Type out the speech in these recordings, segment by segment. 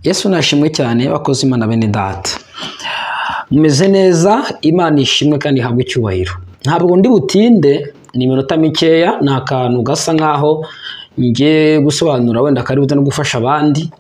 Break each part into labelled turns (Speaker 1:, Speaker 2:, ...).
Speaker 1: Yesu nashimwe cyane, bakozi Imana bene data. Mumeze neza, Imana ishimwe kandi ihabwe icyubahiro. Ntabwo ndi butinde, ni iminota mikeya, ni akantu gasa nkaho ngiye gusobanura wenda kari buze no gufasha abandi.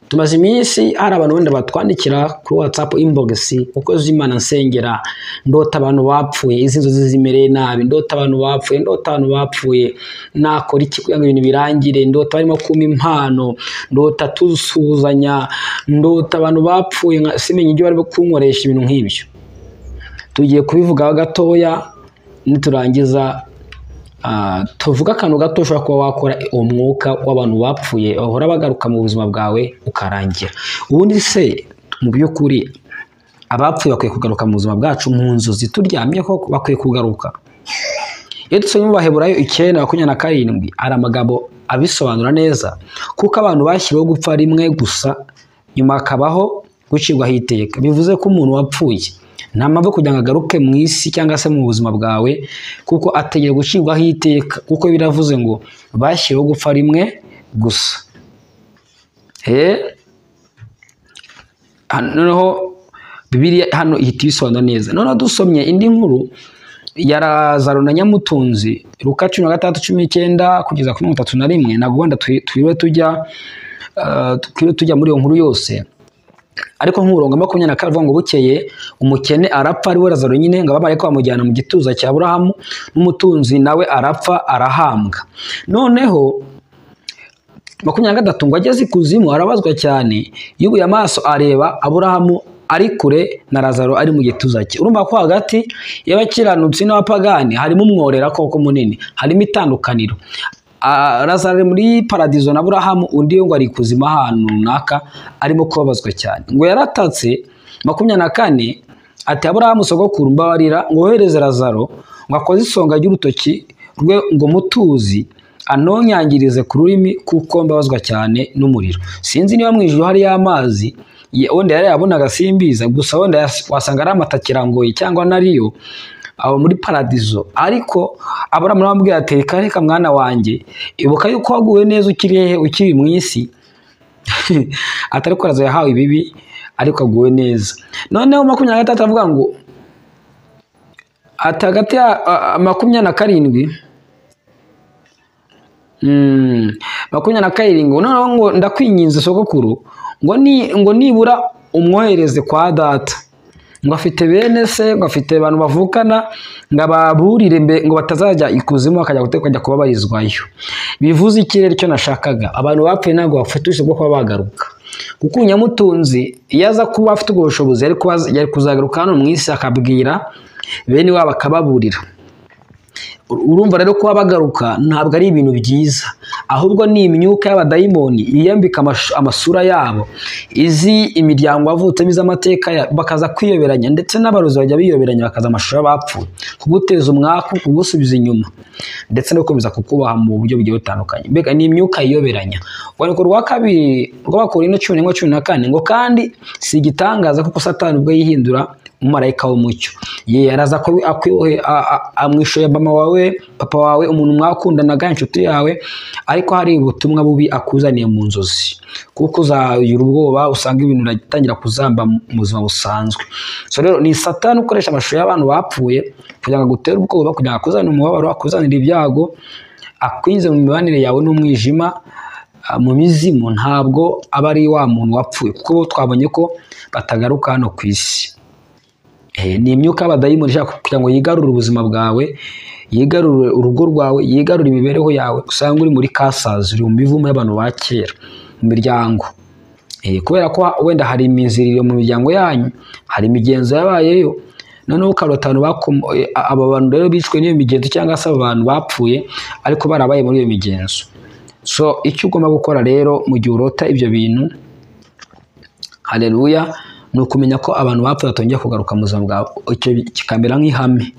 Speaker 1: Tumaze iminsi hari abantu wenda batwandikira kuri WhatsApp inbox, umukozi w'Imana nsengera, ndota abantu bapfuye, izi nzozi zimereye nabi, ndota abantu bapfuye, ndota abantu bapfuye, nakora iki kugira ngo ibintu birangire, ndota barimo kumpa impano, ndota tusuhuzanya, ndota abantu bapfuye, simenye ibyo barimo kunkoresha, ibintu nk'ibyo. Tugiye kubivugaho gatoya, niturangiza tuvuga akantu gato ushobora kuba wakora uwo mwuka w'abantu bapfuye bahora bagaruka mu buzima bwawe ukarangira. Ubundi se mu by'ukuri abapfuye bakwiye kugaruka mu buzima bwacu mu nzozi turyamye koko bakwiye kugaruka? Iyo dusomye mu Baheburayo 9:27 hari amagambo abisobanura neza, kuko abantu bashyiriweho gupfa rimwe gusa nyuma hakabaho gucirwaho iteka. Bivuze ko umuntu wapfuye nta mpamvu kugira ngo agaruke mu isi cyangwa se mu buzima bwawe, kuko ategeye gucirwaho iteka, kuko biravuze ngo bashyiriweho gupfa rimwe gusa. Noneho Bibiliya hano ihita ibisobanura neza. Noneho dusomye indi nkuru ya Lazaro na Nyamutunzi, Luka 16:19 kugeza kuri 31, ntabwo wenda twiriwe tujya muri iyo nkuru yose, ariko nk'umurongo 24 avuga ngo bukeye umukene arapfa, ari we Lazaro nyine, ngo abamarayika bamujyana mu gituza cya Aburahamu, n'umutunzi nawe arapfa arahambwa. Noneho 23 ngo ageze ikuzimu arabazwa cyane, yubuye amaso areba Aburahamu ari kure na Lazaro ari mu gituza cye. Urumva ko hagati y'abakiranutsi n'abapagani harimo umworera koko munini, harimo itandukaniro. Lazaro ari muri paradizo na Aburahamu, undi ngo ari ikuzimu ahantu runaka arimo kubabazwa cyane. Ngo yaratatse 24 ati Aburahamu sogokuru mbabarira ngo wohereze Lazaro ngo akoze isonga ry'urutoki rwe ngo mutuzi anonyangirize ku rurimi, kuko mbabazwa cyane n'umuriro. Sinzi niba mu ijuru hari amazi, wenda yari yabonaga simbiza, gusa wenda wasanga ari amatakirangoyi cyangwa nariyo abo muri paradizo. Ariko Aburahamu aramubwira ati reka reka mwana wanjye, ibuka yuko waguwe neza ukiri hehe, ukiri mu isi. Atari ko Lazaro yahawe ibibi ariko aguwe neza. Noneho 23 avuga ngo ati hagati ya 27 27 noneho ngo ndakwinginze sogokuru ngo nibura umwohereze kwa data, ngo afite bene se, ngo afite abantu bavukana, ngo ababurire ngo batazajya ikuzimu bakajya gutekwa kubabarizwayo. Bivuze iki rero? Icyo nashakaga, abantu bapfuye ntabwo bafite ubushobozi bwo kuba bagaruka, kuko Nyamutunzi iyo aza kuba afite ubwo bushobozi yari kuzagaruka hano mu isi akabwira bene wabo akababurira. Urumva rero kuba bagaruka ntabwo ari ibintu byiza, ahubwo ni imyuka y'abadayimoni yiyambika amasura yabo, izi imiryango yavutsemo, iz'amateka, bakaza kwiyoberanya, ndetse n'abarozi bajya biyoberanya bakaza amashusho y'abapfuye, kuguteza umwaku, kugusubiza inyuma, ndetse no gukomeza kukubaha mu buryo bugiye butandukanye. Mbega ni imyuka yiyoberanya. Urwandiko rwa kabiri rw'Abakorinto 11:14 ngo kandi si igitangaza kuko Satani ubwo yihindura umumarayika w'umucyo. Ye araza amwishoye mama wawe, papa wawe, umuntu mwakundanaga, inshuti yawe, ariko hari ubutumwa bubi akuzaniye mu nzozi, kuko uzagira ubwoba usanga ibintu biratangira kuzamba mu buzima busanzwe. So rero ni Satani ukoresha amashusho y'abantu bapfuye kugira ngo agutere ubwoba, kugira ngo akuzanire umubabaro, akuzanire ibyago, akwinze mu mibanire yawe n'umwijima, mu mizimu. Ntabwo aba ari wa muntu wapfuye, kuko twabonye ko batagaruka hano ku isi. Ni imyuka y'abadayimoni ishaka kugira ngo yigarure ubuzima bwawe, yigarure urugo rwawe, yigarure imibereho yawe, usanga uri muri kasazi, uri mu mivumo y'abantu ba kera mu miryango. Kubera ko wenda hari imiziriro mu miryango yanyu, hari imigenzo yabayeyo, noneho ukarota aba bantu rero bishwe n'iyo migenzo, cyangwa se aba bantu bapfuye ariko barabaye muri iyo migenzo. So icyo ugomba gukora rero mu gihe urota ibyo bintu, haleluya, ni ukumenya ko abantu bapfuye batongera kugaruka mu buzima bwawe, icyo kikamera nk'ihame.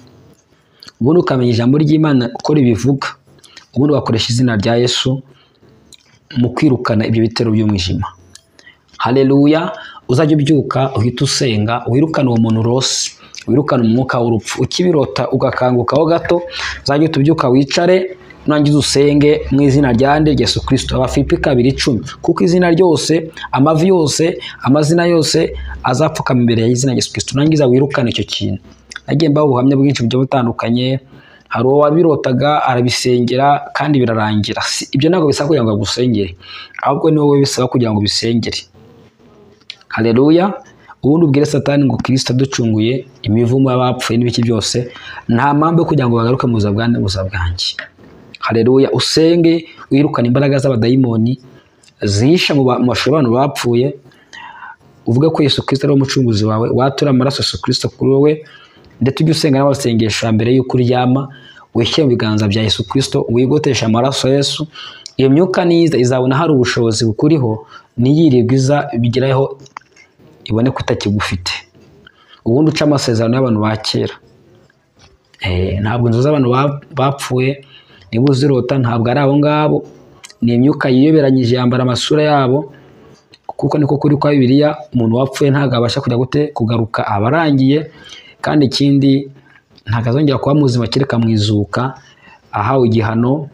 Speaker 1: Ubundi ukamenya ijambo ry'Imana uko ribivuga, ubundi ugakoresha izina rya Yesu mu kwirukana ibyo bitero by'umwijima. Haleluya. Uzajya ubyuka uhita usenga, wirukane uwo muntu urose, wirukane umwuka w'urupfu. Ukibirota ugakangukaho gato, uzajya uhita ubyuka wicare Nurangiza usenge mu izina rya nde? Yesu Kristo. Abafilipi 2:10, kuko izina ryose, amavi yose, amazina yose azapfukama imbere y'izina Yesu Kristo. Nurangiza wirukane icyo kintu. Nagiye mbaha ubuhamya bwinshi bugiye butandukanye. Hari uwabirotaga arabisengera kandi birarangira. Ibyo ntabwo bisaba kugira ngo agusengere, ahubwo ni wowe bisaba kugira ngo ubisengere. Haleluya. Ubundi ubwire Satani ngo Kristo aducunguye imivumo y'abapfuye n'ibiki byose, nta mpamvu yo kugira ngo bagaruke mu buzima bwanjye. Haleluya. Usenge wirukane imbaraga z'abadayimoni zihisha mu mashusho y'abantu bapfuye, uvuge ko Yesu Kristo ari umucunguzi wawe, watura amaraso Yesu Kristo kuri wowe, ndetse ujye usenga n'abasengesha mbere y'uko uryama, wishyire mu biganza bya Yesu Kristo, wigoteshe amaraso Yesu. Iyo myuka niza izabona hari ubushobozi bukuriho, niyirirwa iza bigeraho ibone ko utakigufite. Ubundi uca amasezerano y'abantu ba kera. Ntabwo inzu z'abantu bapfuye niba uzirota, ntabwo ari abo ngabo, ni imyuka yiyoberanyije yambara amasura yabo, kuko niko kuri kwa Bibiliya, umuntu wapfuye ntabwo abasha kujya gute kugaruka, abarangiye. Kandi ikindi ntabwo azongera kuba muzima kereka mu izuka, ahawe igihano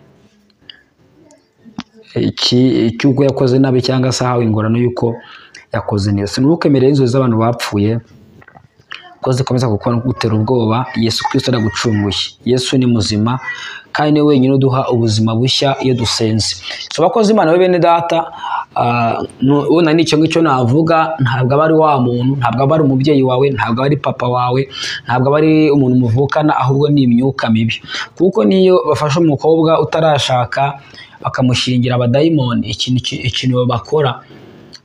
Speaker 1: cy'uko yakoze nabi, cyangwa se ahawe ingorano y'uko yakoze neza. Ntukemere inzozi z'abantu bapfuye ko zikomeza gutera ubwoba. Yesu Kristo aragucunguye. Yesu ni muzima kandi ni wenyine uduha ubuzima bushya iyo dusenze. So bakozi Imana bene data, ubona nicyo ngicyo navuga, ntabwo aba ari wa muntu, ntabwo aba ari umubyeyi wawe, ntabwo aba ari papa wawe, ntabwo aba ari umuntu muvukana, ahubwo ni imyuka mibi. Kuko niyo bafashe umukobwa utarashaka bakamushingira abadayimoni, ikintu bakora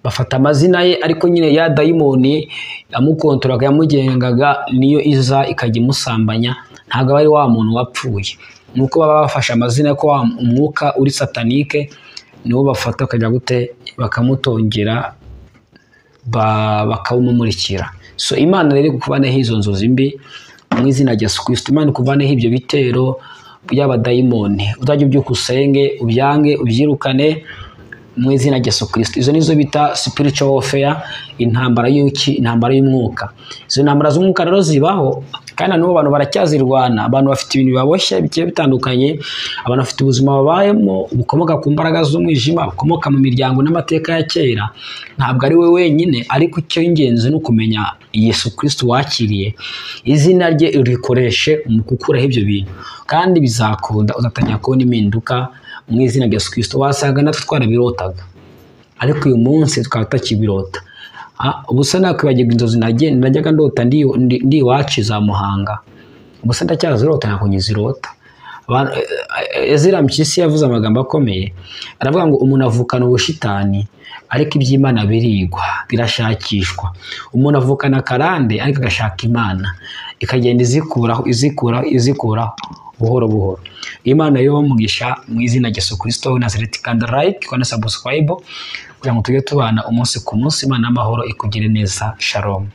Speaker 1: bafata amazina ye, ariko nyine ya dayimoni yamukontroraga, yamugengaga, niyo iza ikajya imusambanya. Ntabwo aba ari wa muntu wapfuye, nuko baba bafashe amazina ko umwuka uri satanike niwo bafata bakajya gute bakamutongera, bakawumumurikira. So Imana rero ikuvaneho izo nzozi mbi mu izina rya Yesu Kristo. Imana ikuvaneho ibyo bitero by'abadayimoni. Uzajya ubyuka usenge, ubyange, ubyirukane mu izina rya Yesu Kristo. Izo nizo bita spiritual warfare, intambara y'uki, intambara y'umwuka. Izo ntambara z'umwuka rero zibaho, kandi n'ubu abantu baracyazirwana. Abantu bafite ibintu bibaboshye bigiye bitandukanye, abantu bafite ubuzima babayemo bukomoka ku mbaraga z'umwijima, bukomoka mu miryango n'amateka ya kera. Ntabwo ari we wenyine, ariko icyo ingenzi ni ukumenya Yesu Kristo wakiriye, izina rye urikoreshe mu gukuraho ibyo bintu, kandi bizakunda, uzatangira kubona impinduka mu izina rya Yesu Kristo. Wasanga natwe twarabirotaga, ariko uyu munsi tukaba tutakibirota. Ubusa nakwibagirwa inzozi najyaga ndota ndi iwacu za Muhanga, ubusa ndacyazirota, ntabwo nkizirota. Ezra Mpyisi yavuze amagambo akomeye, aravuga ngo umuntu avukana ubushitani, ariko iby'Imana birigwa, birashakishwa. Umuntu avukana karande, ariko agashaka Imana, ikagenda izikuraho, izikuraho, izikuraho buhoro buhoro. Imana yo mugisha mu izina rya Yesu Kristo w'i Nazareti. Kanda like, kanda subscribe kugira ngo tujye tubana umunsi ku munsi. Imana y'amahoro ikugire neza. Shalom.